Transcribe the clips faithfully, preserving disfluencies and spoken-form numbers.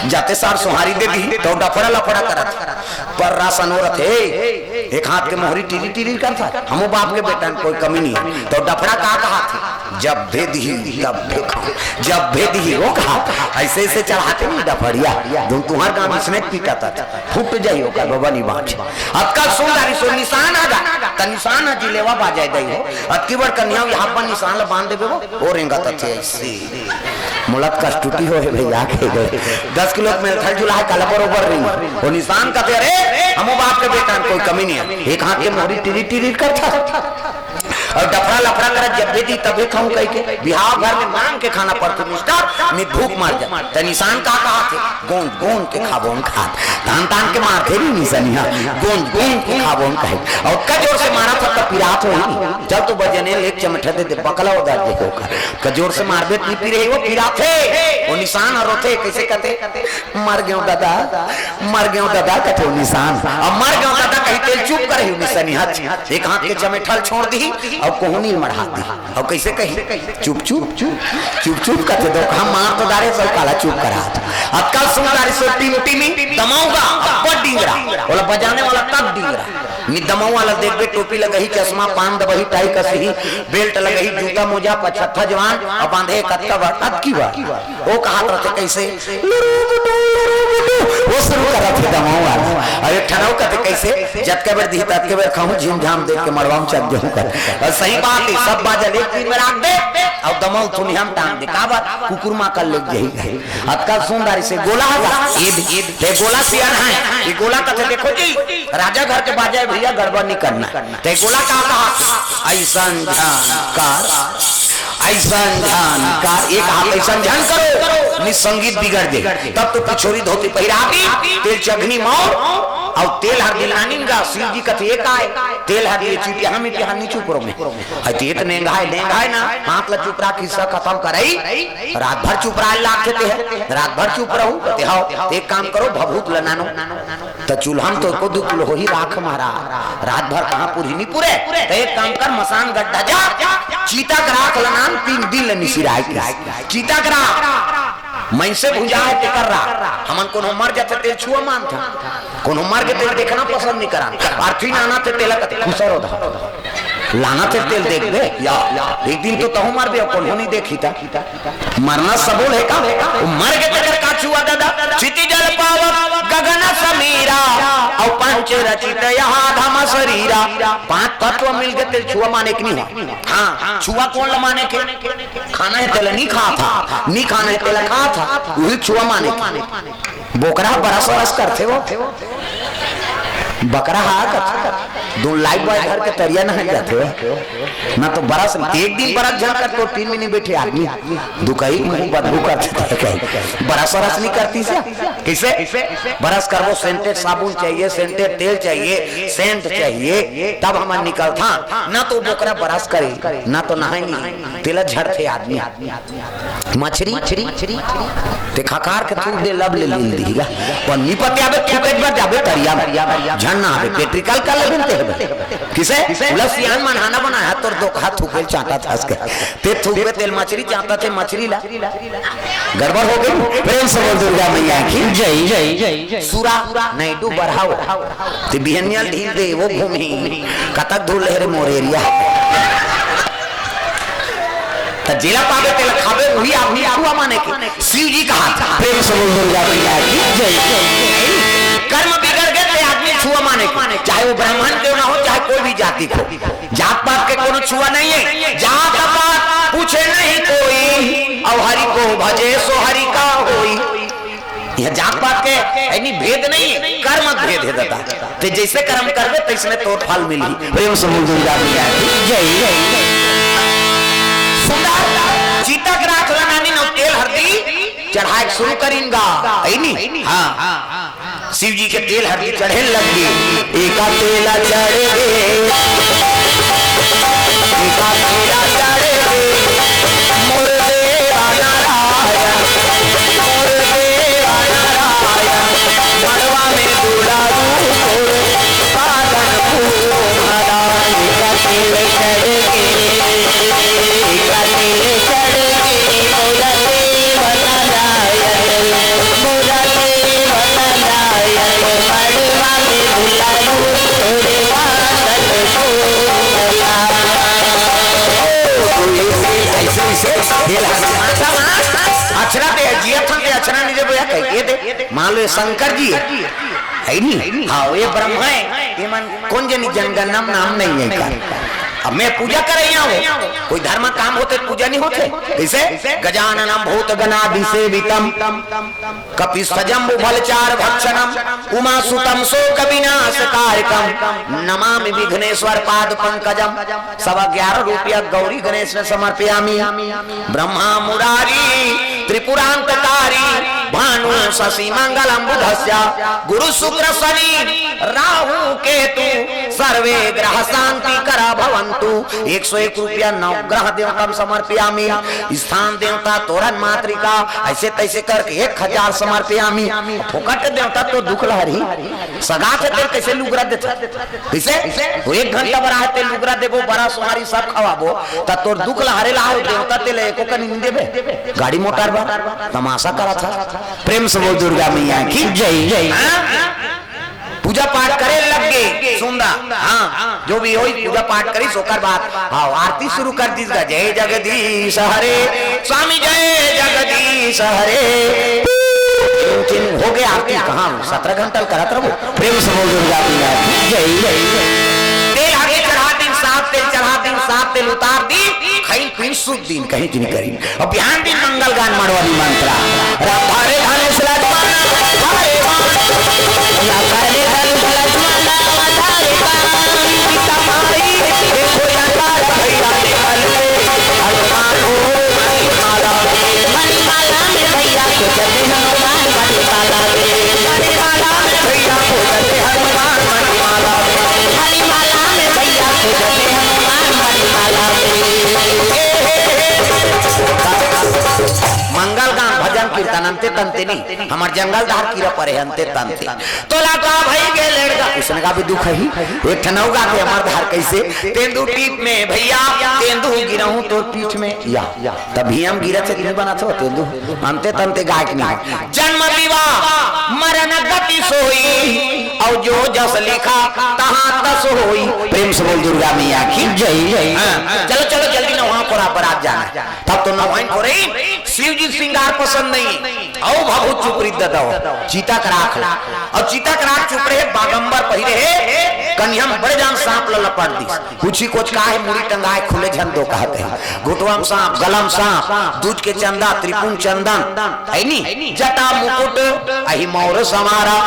जाते सार सोहारी दे दी तो डफड़ा लफड़ा करत, पर रासन हो रथे, एक हाथ के मोहरी टीरी टीरी करत, हमो बाप के बेटा में कोई कमी नहीं है। तो डफड़ा का कहा थे, जब भेद ही तब देखा, जब भेद ही वो कहा, ऐसे ऐसे चढ़ाते नहीं डफड़िया, तुम तुम्हार गांव इसने पीटा था, फुट जाई होकर बाबा नहीं बांच। अतका सुंदर इसो निशान आ जा, त निशान आ जिलेवा बाजाय दई हो, अतकी बड़ कन्या यहाँ पर निशान ला बांध देबे वो, ओ रेंगा तथे ऐसे। मुलत कस टूटी हो हे भैया के गए। दस किलो के मेल थल जुला है, काला बरोबर नहीं। वो निशान का तेरे, हमो बाप के बेटा में कोई कमी नहीं है। एक हाथ के मोहरी टिरी टिरी करता। और डफड़ा लफड़ा कर जब भी दी तबे खाऊं कह के। बिहाव घर में मांग के खाना पड़ते मिस्टर, नहीं भूख मर जा। त निशान का कहा थे? गोंद गोंद के खाबोन खात। तान तान के मारथे नहीं निसनिया। गोंद गोंद के खाबोन कहे। और का जोर से मारा था तब पिरात हो ही नहीं। जब तो बजने ले एक चमठा दे दे, बकला उधर देखो का। का जोर से मारबे त नहीं पी रही, वो पिरात है। वो निशान और रोथे, कैसे कहते? मर गयो दादा, मर गयो दादा, कथे वो निशान। अब मर गयो दादा, कही तेल चुप करे ही निसनिया। एक हाथ के चमेठल छोड़ दी और कोहनी मढ़ा दी। अब कैसे कही? चुप, चुप, चुप, चुप, चुप कथे दो, हम मार तो डारे, सब काला चुप करा। अतका सुंदर से टिम टिमी दमाऊंगा, अब बड़ डिंगरा। बोला बजाने वाला तब डिंगरा। नि दमाऊ वाला देखबे, टोपी लगही, चश्मा, पान दबही, टाई कसही, बेल्ट लगही, जूता मोजा, पचहत्था जवान, अब बांधे कतका बड़, अतकी बड़। वो कहा रहते कैसे? लुरु बुटु, लुरु बुटु। वो शुरू करत हे दमाऊ वाला। और एक ठनऊ कहते कैसे? जतके बेर दिही ततके बेर खाऊं, झिम झाम देख के मड़वा में चल जाऊं कर। और सही बात है, सब बाजल एक दिन में राख दे, और दमाऊ थुनिया में टांग दे। का बात? कुकुर माँ कर ले जाई गई। अतका सुंदर इसे गोला है, ईद, ईद। ते गोला सियान है, ये गोला कहते देखो जी, राजा घर के बाजा है भैया, गड़बड़ नहीं करना। ते गोला का कहा? ऐसन झन कर, ऐसन झन कर, एक हाथ ऐसन झन करो, नि संगीत बिगड़ दे। तब तो पिछोरी धोती पहिरा दी, तेल चघनी मौर, और तेल हर दिलानी गा, शिव जी कथे एक आए, तेल हर दिए चुप, यहाँ में यहाँ नहीं चुप रहो में। अरे तो ये तो नेंगा है, नेंगा है ना, हाथ ला चुप रहा, किस्सा खत्म करई, रात भर चुप रहा, लाग थे, रात भर चुप रहू, कहते, "हाओ, एक काम करो, भभूत लनानो।" त चूल्हा में तो एको दू किलो होही राख महाराज, रात भर कहाँ पुरही नहीं पुरे। त एक काम कर, मसान गड्ढा जा, चीता के राख लनान तीन दिन ले निसिराय के। चीता के राख, मइनसे भुजा है तेकर राख। हमन कोनो मर जाथे तेल छुआ मानथन, कोनो मर के तेल देखना पसंद नहीं करन। अर्थी नाना थे तेला कथे खुसर हो धा। लाना थे तेल देख बे, या, एक दिन तो तहु मर बे, कोनो नहीं देखी था। मरना सबूल है का? वो मर के तेकर का छुआ दादा? क्षिति जल पावक गगन समीरा, और पंच रचित यहाँ धम शरीरा। पांच तत्व मिल के तेल छुआ माने के नहीं है। हाँ, छुआ कौन ला माने के? खाना है तेला नहीं खा था, नहीं खाना है तेला खा था, वही छुआ माने के। बोकरा बरस वरस करथे वो। बकरा हा करथे। दो लाइफ बॉय घर के तरिया नहाय जाथे वो। ना तो बरस, एक दिन बरस झन कर तो तीन महीने बैठे आदमी। दुकही मुंह बदबू करथे कहे। बरस वरस नहीं करती से? किसे? बरस करबो, सेंटेड साबुन चाहिए, सेंटेड तेल चाहिए, सेंट चाहिए, तब हमन निकलथा। ना तो बोकरा बरस करे, ना तो नहाय नहीं, तेला झड़थे आदमी। मछरी, मछरी, ते खकार के थूक दे, लब ले लील दिही गा। पर नी पतियाबे, थूके बर जाबे तरिया में। झन नहाबे, पेट्रिकल कर लेबे ते हबे। किसे? बोला सियान मन हाना बनाया, तोर दो हाथ थूके चाटा था इसके। ते थूकबे तेल मछरी चाटा थे, मछरी ला। गड़बड़ हो गई। प्रेम से बोल दुर्गा मैया की जय, जय, जय, जय। सुरा, नहीं डू बढ़ाओ। ते बिहनिया ढील दे, वो घूमी। कतक धूल है रे मोर एरिया। त जेला पाबे तेला खाबे, वही आदमी छुआ माने के। शिव जी कहा था। प्रेम से बोल दुर्गा मैया की जय। कर्म बिगड़ गए ते आदमी छुआ माने के, चाहे वो ब्राह्मण क्यों ना हो, चाहे कोई भी जाति को। जात पात के कोनो छुआ नहीं है, जात पात पूछे नहीं कोई, और हरि को भजे सो हरि का होई। यह जात पात के यानी भेद नहीं है, कर्म भेद है दादा। ते जैसे कर्म करबे तैसने तोर फल मिली। प्रेम से बोल दुर्गा मैया की जय। सुंदर चितक राख लनानी नौ तेल हरदी चढ़ाए शुरू करिन गा, है नी? हाँ। शिव जी के तेल हरदी चढ़े लग गई। एका तेला चढ़ गे, एका तेला चढ़ गे, मोर देवा नारायण, मोर देवा नारायण, मड़वा में दुलारू तोर पागन फूल भरा। एका तेल चढ़ गे, एका तेल चढ़ गे, मोर देवा नारायण, मोर अक्षरा दे, जियत हन ते अक्षरा नइ देबो या कहिके दे। मान लो ये शंकर जी हे, हे नी? हाँ, ये ब्रह्मा हे, ये मन कोन जनी जनगणना म नाम नइ हे इनका। अब मैं पूजा करइया हूँ, कोई धर्म काम होथे त पूजा नइ होथे? कइसे? गजाननं भूतगणादिसेवितम्, कपित्थजम्बूफलचारुभक्षणम्, उमासुतं शोकविनाशकारकम्, नमामि विघ्नेश्वर पादपंकजम्। सवा ग्यारह रुपया गौरी गणेश में समर्पयामि। ब्रह्मा मुरारी त्रिपुरांतकारी, भानु शशि मंगलम बुधस्य, गुरु शुक्र शनि राहु केतु, सर्वे ग्रह शांति करा भवंतु। एक सौ एक रुपया नवग्रह देवता म समर्पयामि। स्थान देवता तोरन मातृका, अइसे तइसे करके एक हजार समर्पयामि। फोकट देवता तो दुख ल हरही, सगा के तेल कइसे लुगरा देथे? कइसे? वो एक घंटा बर आहे, तेल लुगरा देबो, बरा सोहारी सब खवाबो, त तोर दुख ल हरे ला हो देवता तेल एको कनी नइ देबे? गाड़ी मोटर बर तमाशा करत हस। प्रेम से बोल दुर्गा मैया की जय। हाँ? पूजा पाठ करे लग गे सुंदा। हाँ, जो भी होई पूजा पाठ करिस ओकर बाद, हाँ, आरती शुरू कर दिस गा, जय जगदीश हरे, स्वामी जय जगदीश हरे। चिन हो गे आरती, कहाँ सत्रह घंटा ल करत रहबो। प्रेम से बोल दुर्गा मैया की जय। तेल आगे चढ़ा दिन सात, तेल चढ़ा दिन सात, तेल उतार दिन, खई पीन सुत दिन, कहीं जिन करी। अब बिहान दिन मंगल गान मड़वा निमंत्रा। राम धारे धनुष लक्ष्मण धारे बाण। राम धारे धनुष लक्ष्मण धारे बाण। सीता माई देखो या तारा भैया निकल के। हनुमान हो मणिमाला में। मणिमाला में भैया को जब हनुमान मणिमाला में। मणिमाला में भैया को जब हनुमान मणिमाला में। मणिमाला में भैया को जब हनुमान मणिमाला में। ए, हे, हे। मंगल गान, भजन कीर्तन अंते तंते नहीं, हमर जंगल धार कीरा परे अंते तंते। तोला का भई गे लड़का, उसने का भी दुख ही। एक ठन अउ गाथे हमर धार कइसे, तेंदू टीप में भैया, तेंदू गिरहूं तोर पीठ में। या, तभी हम गिरत हे, नहीं बनात हो तेंदू। अंते तंते गाय के नहीं। जन्म विवाह मरण गति सोई, और जो जस लिखा तहाँ तस होई। प्रेम से बोल दुर्गा मैया की जय। हाँ, चलो, चलो, जल्दी नहा खोरा, बरात जाना हे। तब तो नहाइन खोरइन, शिव जी श्रृंगार पसंद नहीं। अउ भभूत चुपरी दे दव, चिता के राख ला। अउ चिता के राख चुपड़े हे, बागंबर पहिरे हे, कनिहा म बड़े जान सांप ल लपट दिस। पूछी कोच का हे, मुड़ी टंगाए खुले झन दो कहत हे। घुटवा म सांप, गला म सांप, दूज के चंदा, त्रिपुंड चंदन, हे नी? जटा मुकुट, अहि मौर संवारा,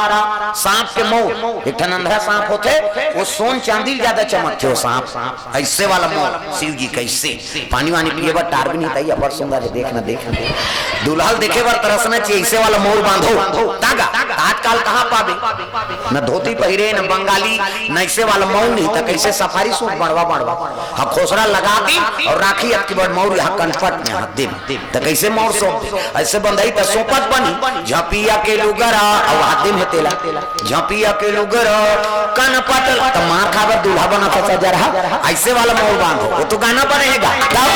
सांप के मौर, एक ठन अंधरा सांप होथे, वो सोन चांदी ले ज्यादा चमकथे वो सांप। अइसे वाला मौर शिव जी कइसे? पानी वानी पिए बर टार भी नहीं ताई, अब्बड़ सुंदर हे, देख ना, देख ना। दूल्हा ल देखे बर तरसना चाहिए, अइसे वाला मौर बांधो। तागा, आजकल कहाँ पाबे? न धोती पहिरे, न बंगाली, न अइसे वाला मौर नहीं, त कइसे सफारी सूट बड़वा बड़वा। हाँ, खोसरा लगा दी अउ राखी अतकी बड़ मौर यहाँ कनपट में हाथ दे। त कइसे मौर सौंप दे? अइसे बंधई त सौंपत बनी, झपिया के लुगरा, अउ हाथ दे में तेला। झपिया के लुगर कनपट, त मार खाबर दूल्हा बनत हे सजरहा। अइसे वाला मौर बांधो, वो तो गाना बने हे गा। तब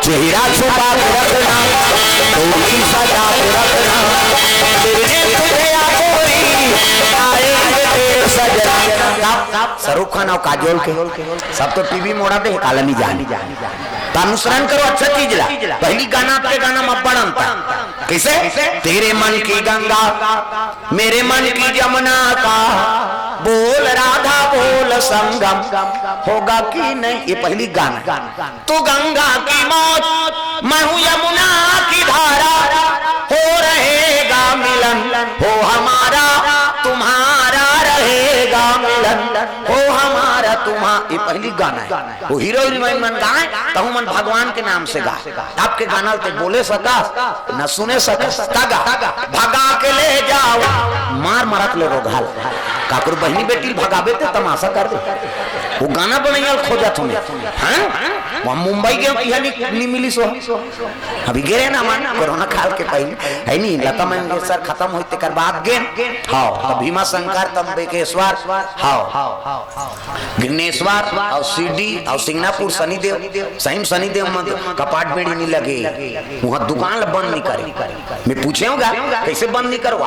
चेहरा छुपा के रखना, डोली सजा के रखना, तेरे तुझे या गोरी, आएंगे तेरे सजना। तब शाहरुख खान अउ काजोल के, सब तो टीवी मोड़ा दे, काला नहीं जानी। त अनुसरण करो अच्छा चीज ला। पहिली गाना, अब के गाना म अब्बड़ अंतर। कइसे? तेरे मन की गंगा मेरे मन की जमुना का, बोल राधा बोल संगम होगा कि नहीं, ये पहिली गाना। तू गंगा की मौज, मैं हूँ यमुना की धारा, हो रहेगा मिलन, हो हमारा तुम्हारा रहेगा मिलन, हो हमारा तुम्हारा, ये पहिली गाना हे। वो हीरो हीरोइन मन गाए, तहु मन भगवान के नाम से गाए। अब के गाना ल ते बोले सकस, न सुने सकस, तगा, भगा के ले जाओ, मार मरत ले रोघाल। काकरो बहिनी बेटी ल भगाबे ते तमाशा कर दे। वो गाना बनइया ल खोजत हूँ मैं। हाँ? वहाँ मुंबई गेंव कि हनी नी मिलिस हो। अभी गे रहे ना मन, कोरोना काल के पहले, हे नी, लता मंगेशकर खतम होई तेकर बाद गेंव। हाँ, त भीमा शंकर, त्र्यंबकेश्वर, हाँ। घृणेश्वर अउ शिरडी अउ सिंगनापुर शनिदेव, सही म शनिदेव मंदिर, कपाट बेड़ी नइ लगे, उहाँ दुकान ल बंद नइ करे। मैं पूछे हूँ गा, कइसे बंद नइ करवा?